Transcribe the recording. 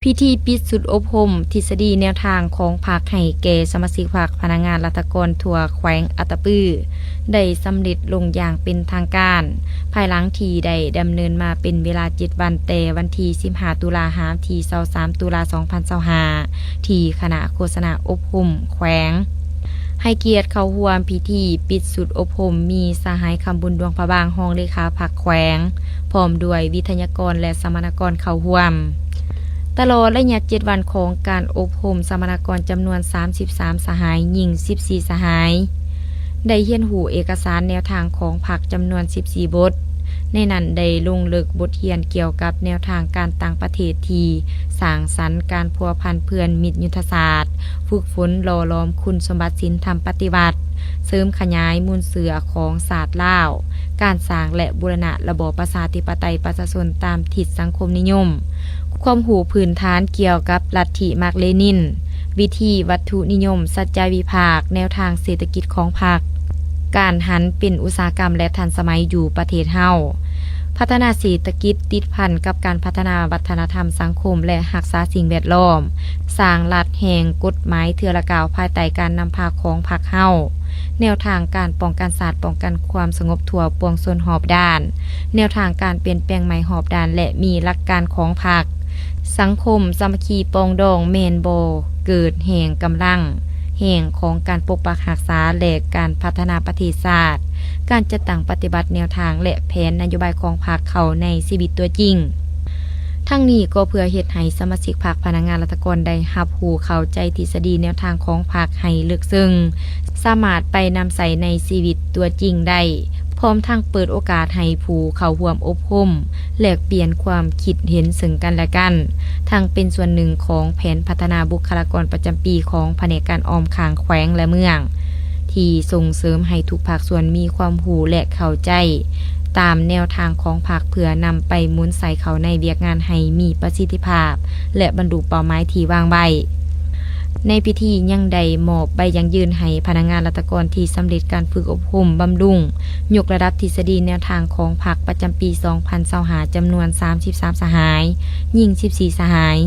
ພິທີປິດຊຸດອົບຮົມທິດສະດີແນວທາງຂອງພັກໃຫ້ແກ່ສະມາຊິກພັກ, ພະນັກງານລັດຖະກອນທົ່ວແຂວງອັດຕະປື ໄດ້ສຳເລັດລົງຢ່າງເປັນທາງການ ພາຍຫຼັງທີ່ໄດ້ດຳເນີນມາເປັນເວລາເຈັດວັນ, ແຕ່ວັນທີສິບຫ້າ ຕຸລາ ຫາວັນທີຊາວສາມ ຕຸລາ ສອງພັນຊາວຫ້າ ທີ່ຄະນະໂຄສະນາອົບຮົມແຂວງ ໃຫ້ກຽດເຂົ້າຮ່ວມພິທີປິດຊຸດອົບຮົມ ມີສະຫາຍ ຄຳບຸນ ດວງພະບາງ ຮອງເລຂາພັກແຂວງ ພ້ອມດ້ວຍວິທະຍາກອນ ແລະ ສຳມະນາກອນເຂົ້າຮ່ວມ. ຕະຫຼອດໄລຍະເຈັດວັນຂອງການອົບຮົມ, ສຳມະນາກອນຈຳນວນສາມສິບສາມສະຫາຍ, ຍິງສິບສີ່ສະຫາຍ, ໄດ້ຮຽນຮູ້ເອກະສານແນວທາງຂອງພັກຈຳນວນສິບສີ່ບົດ. ໃນນັ້ນໄດ້ລົງເລິກບົດຮຽນກ່ຽວກັບແນວທາງການຕ່າງປະເທດທີ່ສ້າງສັນ, ການພົວພັນເພື່ອນມິດຍຸດທະສາດ, ຝຶກຝົນຫຼໍ່ຫຼອມຄຸນສົມບັດສິນທຳປະຕິວັດ, ເສີມຂະຫຍາຍມູນເຊື້ອຂອງຊາດລາວ, ການສ້າງ ແລະ ບູລະນະລະບອບປະຊາທິປະໄຕປະຊາຊົນຕາມທິດສັງຄົມນິຍົມ, ຄວາມຮູ້ພື້ນຖານກ່ຽວກັບລັດທິມາກເລນິນ, ວິທີວັດຖຸນິຍົມ, ສັດຈະວິພາກ, ແນວທາງເສດຖະກິດຂອງພັກ, ການຫັນເປັນອຸດສາຫະກຳ ແລະ ທັນສະໄໝຢູ່ປະເທດເຮົາ, ພັດທະນາເສດຖະກິດຕິດພັນກັບການພັດທະນາວັດທະນະທຳສັງຄົມ ແລະ ຮັກສາສິ່ງແວດລ້ອມ, ສ້າງລັດແຫ່ງກົດໝາຍເທື່ອລະກ້າວພາຍໃຕ້ການນຳພາຂອງພັກເຮົາ, ແນວທາງການປ້ອງກັນຊາດ, ປ້ອງກັນຄວາມສະຫງົບທົ່ວປວງຊົນຮອບດ້ານ, ແນວທາງການປ່ຽນແປງໃໝ່ຮອບດ້ານ ແລະ ມີຫຼັກການຂອງພັກ. ສັງຄົມສາມັກຄີປອງດອງແມ່ນບໍ່ເກີດແຫ່ງກຳລັງແຮງຂອງການປົກປັກຮັກສາ ແລະ ການພັດທະນາປະເທດຊາດ, ການຈັດຕັ້ງປະຕິບັດແນວທາງ ແລະ ແຜນນະໂຍບາຍຂອງພັກເຂົ້າໃນຊີວິດຕົວຈິງ. ທັງນີ້ກໍເພື່ອເຮັດໃຫ້ສະມາຊິກພັກ, ພະນັກງານລັດຖະກອນໄດ້ຮັບຮູ້ເຂົ້າໃຈທິດສະດີແນວທາງຂອງພັກໃຫ້ເລິກເຊິ່ງ, ສາມາດໄປນຳໃຊ້ໃນຊີວິດຕົວຈິງໄດ້, ພ້ອມທັງເປີດໂອກາດໃຫ້ຜູ້ເຂົ້າຮ່ວມອົບຮົມ ແລກປ່ຽນຄວາມຄິດເຫັນເຊິ່ງກັນແລະກັນ, ທັງເປັນສ່ວນໜຶ່ງຂອງແຜນພັດທະນາບຸກຄະລາກອນປະຈຳປີຂອງພະແນກການອ້ອມຂ້າງແຂວງ ແລະ ເມືອງ ທີ່ສົ່ງເສີມໃຫ້ທຸກພາກສ່ວນມີຄວາມຮູ້ ແລະ ເຂົ້າໃຈຕາມແນວທາງຂອງພັກ ເພື່ອນຳໄປໝູນໃສ່ເຂົ້າໃນວຽກງານໃຫ້ມີປະສິດທິພາບ ແລະ ບັນລຸເປົ້າໝາຍທີ່ວາງໄວ້. ໃນພິທີຍັງໄດ້ມອບໃບຢັ້ງຢືນໃຫ້ພະນັກງານລັດຖະກອນທີ່ສຳເລັດການຝຶກອົບຮົມບຳລຸງ, ຍົກລະດັບທິດສະດີແນວທາງຂອງພັກປະຈຳປີສອງພັນຊາວຫ້າ ຈຳນວນສາມສິບສາມສະຫາຍ, ຍິງສິບສີ່ສະຫາຍ,